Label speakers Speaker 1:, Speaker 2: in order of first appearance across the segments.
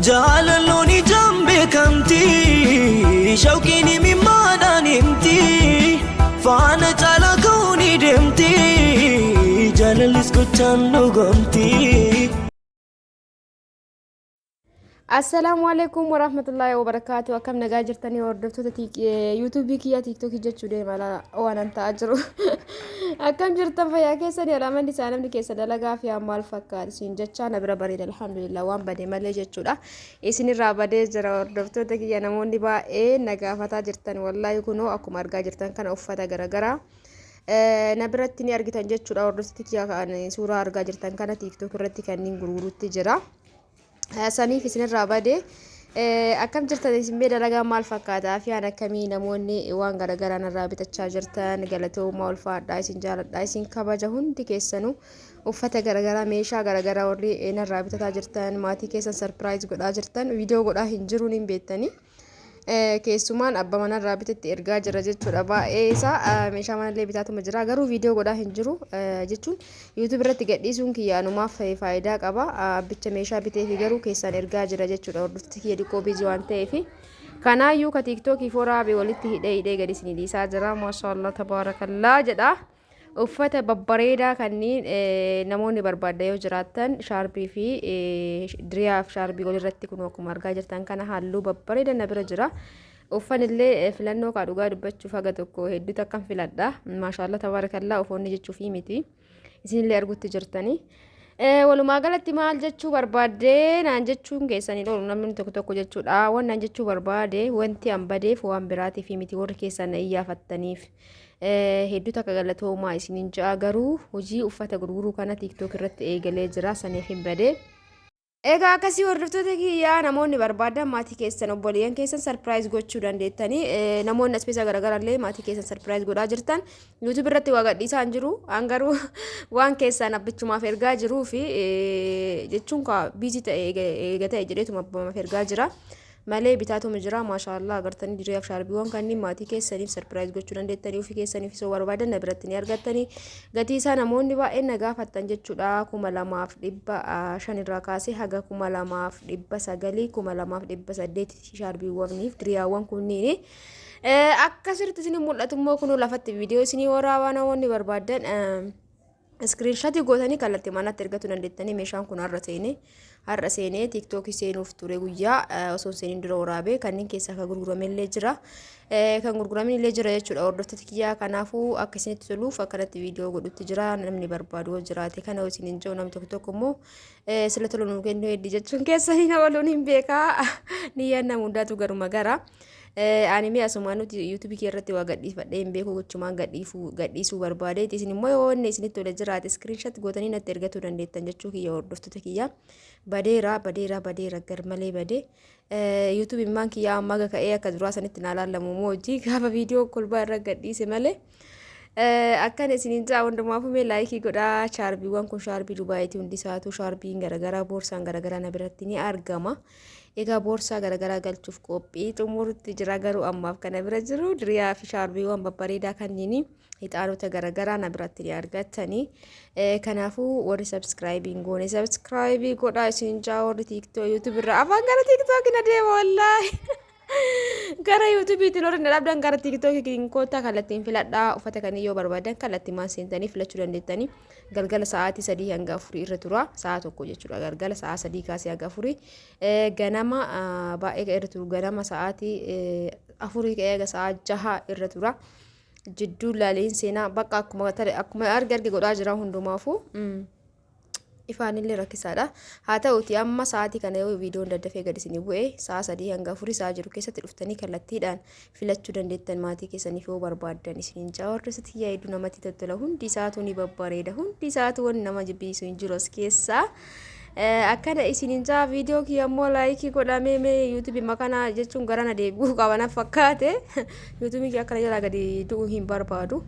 Speaker 1: Jaalalloon ijaan beekamti, shawqiin imimmaadhaan himti, faana caalaa ka'uu ni deemti, jaalallis gochaan dhugoomti.
Speaker 2: Assalaamu alaikum warahmatullaahi wabarakaatu. Akkam nagaa jirtanii hordoftoota yuutuubii kiyya tiiktookii jechuu deema waan an ta'aa jiru. Akkam jirtan fayyaa keessanii alaamanni isaa namni keessa dalagaa fi maal fakkaata isin jechaa na bira bareeda alhamdulillah waan bade malee jechuudha. Isinirraa badee jira hordoftoota kiyya namoonni baay'ee na gaafataa jirtan wallaahi kunoo akkuma argaa jirtan kana uffata garaagaraa. Na biratti ni argitan jechuudha hordoftoota kiyya kan suuraa argaa jirtan kana tiiktook irratti kanneen gurgurutti jira. Saniif isinirraa bade. Akkam jirtan isin mee dalagaa maal fakkaata? Afiyaan akkamii namoonni waan garaagaraa narraa bitachaa jirtan galatoomaa ulfaadhaa isin jaaladhaa isin kabaja hundi keessanuu uffata garaagaraa meeshaa garaagaraa warri narraa bitataa jirtan maatii keessan sarpiraayiz godhaa jirtan viidiyoo godhaa hin jiruun hin beektanii. Keessumaan abba manarraa bitetti ergaa jira jechuudha. Baay'ee isaa meeshaa manallee bitaatuma jira. Garuu viidiyoo godhaa hin jiru jechuun YouTube irratti gadhiisuun kiyya anumaaf faayidaa qaba. Abbicha meeshaa biteefi garuu keessaan ergaa jira jechuudha. Hordoftoota kiyya xiqqoo biizii waan ta'eef. Kanaayyuu ka tiiktookii foraabe walitti hidhee hidhee gadi isinii dhiisaa jira. Maashaallah tabaarakallaa jedha. Uffata babbareedaa kanneen namoonni barbaadda yoo jiraattan shaarbii fi diriyaa fi shaarbii walirratti kun akkuma argaa jirtan kana halluu babbareeda na bira jira. Uffanillee filannoo kaa dhugaa dubbachuuf haga tokko hedduutu akkan filadha. Maashaallah tabaarakallaa ufoonni jechuufii miti. Isinillee argutti jirtanii. Walumaa galatti maal jechuu barbaaddee naan jechuun keessanii oolu namni tokko tokko jechuudha. Waan naan jechuu barbaade wanti an badeef waan biraatiif miti warri keessan na iyyaafattaniif. Hedduu takka galatoomaa isiniin ja'a garuu hojii uffata gurguruu kana tiiktook irratti eegalee jira saniif hin badee. Egaa akkasii hordoftoota kiyyaa namoonni barbaadan maatii keessan obboleeyyan keessan sarpiraayiz gochuu dandeettanii namoonni aspeesaa garaagaraa illee maatii keessan sarpiraayiz godhaa jirtan yuutuub irratti waa gadhiisaa hin jiru an garuu waan keessaan abbichumaaf ergaa jiruu fi jechuun kaa biizii ta'e eega ta'e jedheetuma abbamaaf ergaa jira. Malee bitaatuma jira maashaallah agartanii diriyaaf shaarbiiwwan kanneen maatii keessaniif sarpiraayiz gochuu dandeettanii ofii keessaniif isoo barbaadan na biratti ni argattanii gatii isaa namoonni baay'een na gaafattan jechuudha 2500 irraa kaasee haga 2900 2800 shaarbiiwwaniif diriyaawwan kunniin akka sirriitti isin mul'atu immoo kunuu lafatti viidiyoo isinii waraabaa namoonni barbaadan Iskiriinshatii gootanii kallattii manatti ergachuu dandeettanii meeshaan kun har'a seenee har'a seenee tiiktookii seenuuf ture guyyaa osoo hin seeniin dura waraabee kanneen keessaa kan gurgurame illee jira kan gurguramin illee jira jechuudha hordoftoota kiyyaa kanaafuu akka isinitti toluuf akkanatti viidiyoo godhutti jira namni barbaadu yoo jiraate kana isin hin jiru namni tokko tokko immoo sila tolu nuu kennuu heddii jechuun keessanii na ooluun hin beekaa niyyaan nama hundaatu garuma gara. Ani mee asumaan nuti yuutuubii kee irratti waa gadhiifadhee hin beeku gochumaan gadhiifuu gadhiisuu barbaadeeti isin immoo yoo inni isinitti tole jiraate iskiriinshat gootanii natti ergatuu dandeettan jechuu kiyya hordoftoota kiyya badeera badeera badeera gar malee badee yuutuubii immaan kiyya amma ka'ee akka duraa sanitti naa laallamu moo hojii gaafa viidiyoo kolbaa irra gadhiise malee Akkan isiniin ja'a hundumaafuu mee laayikii godhaa shaarbiiwwan kun shaarbii Dubaayitii hundi isaatu shaarbiin garagaraa boorsaan garagaraa na biratti ni argama. Egaa boorsaa garagaraa galchuuf qophii xumurutti jira garuu ammaaf kana bira jiru diriyaa fi shaarbiiwwan babbareedaa kanneen hixaanota garagaraa na biratti ni argattanii. Kanaafuu warri sabskraayibii hin goone sabskraayibii godhaa isiniin ja'a warri tiiktoo yuutuub irraa afaan gara tiiktookii na deema wallaahi. Gara yuutuubiitiin warri na dhabdan gara tiiktookiin koottaa kallattiin filadhaa uffata kan yoo barbaadan kallattimaan seentanii filachuu dandeettanii galgala sa'aatii 3 hanga 4 irra tura sa'a 1 jechuudha galgala sa'a 3 kaasee hanga 4 ganama baay'ee irra turu ganama sa'aatii 4 ka'ee hanga sa'a 6 irra tura jidduu laaleen seenaa bakka akkuma akkuma arge arge godhaa jira hundumaafuu. Ifaanillee rakkisaadha. Haa ta'uuti amma sa'aatii kana yoo viidiyoon daddafee gad isinii bu'e sa'a 3 hanga 4 sa'a jiru keessatti dhuftanii kallattiidhaan filachuu dandeettan maatii keessaniif yoo barbaaddan isiniin ja'a hordoftoota kiyyaa hedduu namatti tottola hundi isaatu ni babbareeda hundi isaatu wanni nama jibbisiisu hin jiru as keessaa. Akkana isiniin ja'a viidiyoo kiyya immoo laayikii godhamee mee yuutuubii makana jechuun garana deebi'uu qaba na fakkaate yuutuubii kiyya akkana jalaa gadi du'uu hin barbaadu.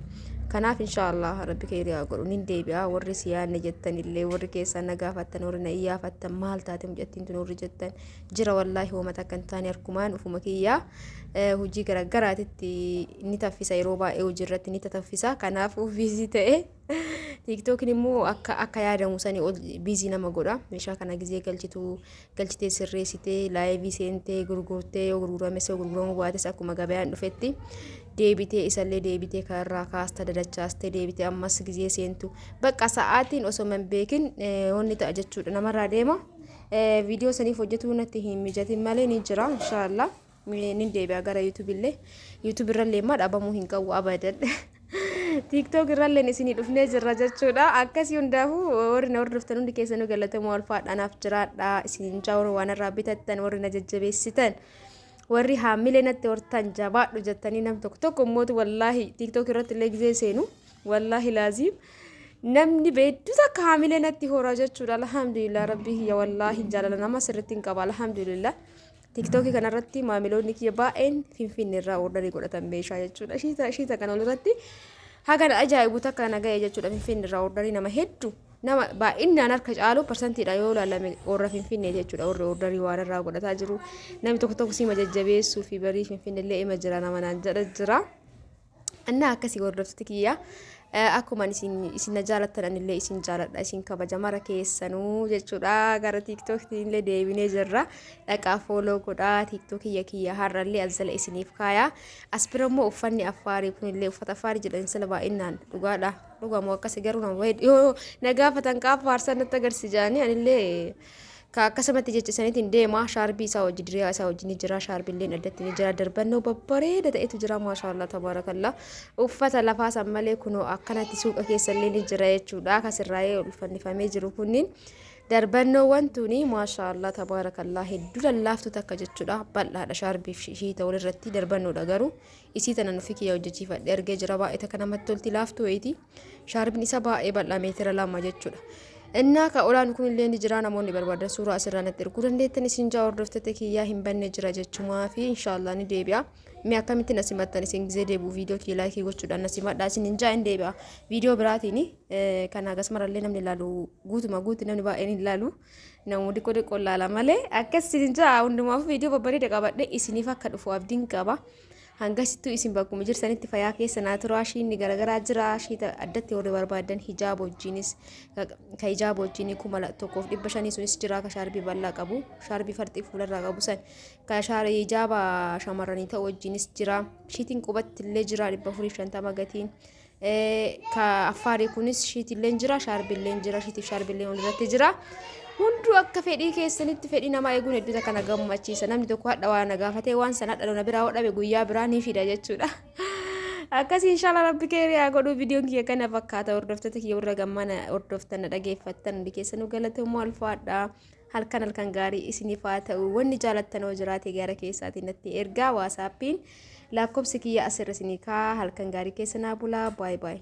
Speaker 2: Kanaaf inshaa Allah rabbi kheyrii haa godhu nin deebi'a warri si yaadne jettan illee warri keessaan na gaafattan warri na iyyaafattan maal taate mucattiin tun warri jettan jira wallaahi hooma takka hin taane harkumaan ufuma kiyyaa hojii garaagaraatitti ni taffisa yeroo baay'ee hojii irratti ni tataffisa kanaaf biizii ta'e. Tiiktookiin immoo akka akka yaadamu sanii ol biizii nama godha. Meeshaa kana gizee galchitu galchitee sirreessitee laayivii seentee gurgurtee yoo gurgurames yoo gurguramuu baates akkuma gabayaan dhufetti deebitee isallee deebitee kanarraa kaasta dadachaastee deebitee ammas gizee seentu bakka sa'aatiin osoo hin beekin wanni ta'a jechuudha namarraa deema. Viidiyoo saniif hojjetuu natti hin mijatin malee ni jira inshaallah. Ni deebi'a gara YouTube illee. YouTube irrallee immoo dhabamuu hin qabu abadan. TikTok irrallee isinii dhufnee jirra jechuudha. Akkasii hundaafuu warri na hordoftan hundi keessanuu galatamoo alfaadha naaf jiraadha. Isiniin jaa warri waan irraa bitattan warri na jajjabeessitan. Warri haamilee natti hortan jabaadhu jettanii nam tokko tokko immootu wallaahi TikTok irratti illee gizee seenu wallaahi laaziim namni beeddu takka haamilee natti hora jechuudha. Alhamdulillah rabbii kiyya wallaahi jaalala nama sirriitti hin qaba alhamdulillah. Tiktookii kanarratti maamiloonni kiyya baay'een Finfinne irraa ordarii godhatan meeshaa jechuudha. Shiita shiita kana olirratti hagan ajaa'ibu takka na ga'e jechuudha. Finfinne irraa ordarii nama hedduu nama baay'inaan harka caalu parsantiidha yoo ilaalame warra Finfinnee jechuudha. Warri ordarii waan irraa godhataa jiru. Namni tokko tokko siima jajjabeessuu fi barii Finfinne illee ima jira nama naan jedha jira. Innaa akkasii hordoftoota kiyya akkuma isin isin na jaalattan anillee isin jaaladha isin kabaja mara keessanuu jechuudha gara tiiktookiin illee deebinee jirra dhaqaa fooloo godhaa tiiktook kiyya kiyya har'allee as jala isiniif kaaya as bira immoo uffanni affaarii kunillee uffata affaarii jedhan sila baay'inaan dhugaadha dhugamoo akkasi garuu nama yoo na gaafatan qaaf faarsan natti agarsiisanii anillee Ka akkasumatti jecha isaniitiin deema shaarbii isaa wajji diriyaa isaa wajji ni jira shaarbiilleen addatti ni jira darbannoo babbareeda ta'etu jira maashaallah tabaarakallaa uffata lafaa san malee kunoo akkanatti suuqa keessallee ni jira jechuudha kasirraa'ee ol fannifamee jiru kunniin darbannoowwan tuni maashaallah tabaarakallaa hedduu lallaaftu takka jechuudha bal'aadha shaarbiif ishii ta'u irratti darbannoodha garuu isii tana nufi kiyya hojjechiifadhe argee jira baay'ee takka namatti tolti laaftuu wayiiti Shaarbiin isaa baay'ee bal'aa meetira 2 jechuudha. Innaa ka olaanu kun illee ni jira namoonni barbaadan suuraa asirraa natti erguu dandeettan isin jaa hordoftoota kiyyaa hin banne jira jechumaa fi inshaallah ni deebi'a. Mee akkamitti na simattan isin gizee deebi'u viidiyoo kiyya laayikii gochuudhaan na simadhaa isin hin jaa hin deebi'a. Viidiyoo biraatiin kan hagas marallee namni ilaalu guutuma guutti namni baay'een hin ilaalu. Namoonni xiqqoo xiqqoo ilaala malee akkas isin hin jaa hundumaaf viidiyoo babbareeda qabadhe isiniif akka dhufu abdiin qaba. Hangasittuu isin bakkuma jirtanitti fayaa keessa naa turaa shiinni garagaraa jira shiita addatti warri barbaadan hijaaba wajjiinis ka hijaaba wajjiinii 1500 sunis jira ka shaarbii bal'aa qabu shaarbii farxii fuularraa qabu san ka hijaaba shamarranii ta'u wajjiinis jira shiitiin qubatti illee jira 450 gatiin Ka affaarii kunis shiitilleen jira, shaarbilleen jira, shiitiif shaarbilleen walirratti jira. Hunduu akka fedhii keessanitti fedhii namaa eeguun hedduu takka na gammachiisa. Namni tokko hadha waa na gaafatee waan sana hadha na biraa dhabe guyyaa biraa ni fida jechuudha. Akkasii inshallah rabbi keerii haa godhuu viidiyoon kiyya kana fakkaata hordoftoota kiyya warra gammana hordoftan na dhageeffattan hundi keessanuu galatoomaa ulfaadha. Halkan halkan gaarii isiniif haa ta'u. Wanni jaalattan hoo jiraate gara keessaatiin natti ergaa waasaappiin lakkoofsi kiyya asirra isinii kaa halkan gaarii keessa naa bulaa baay baay.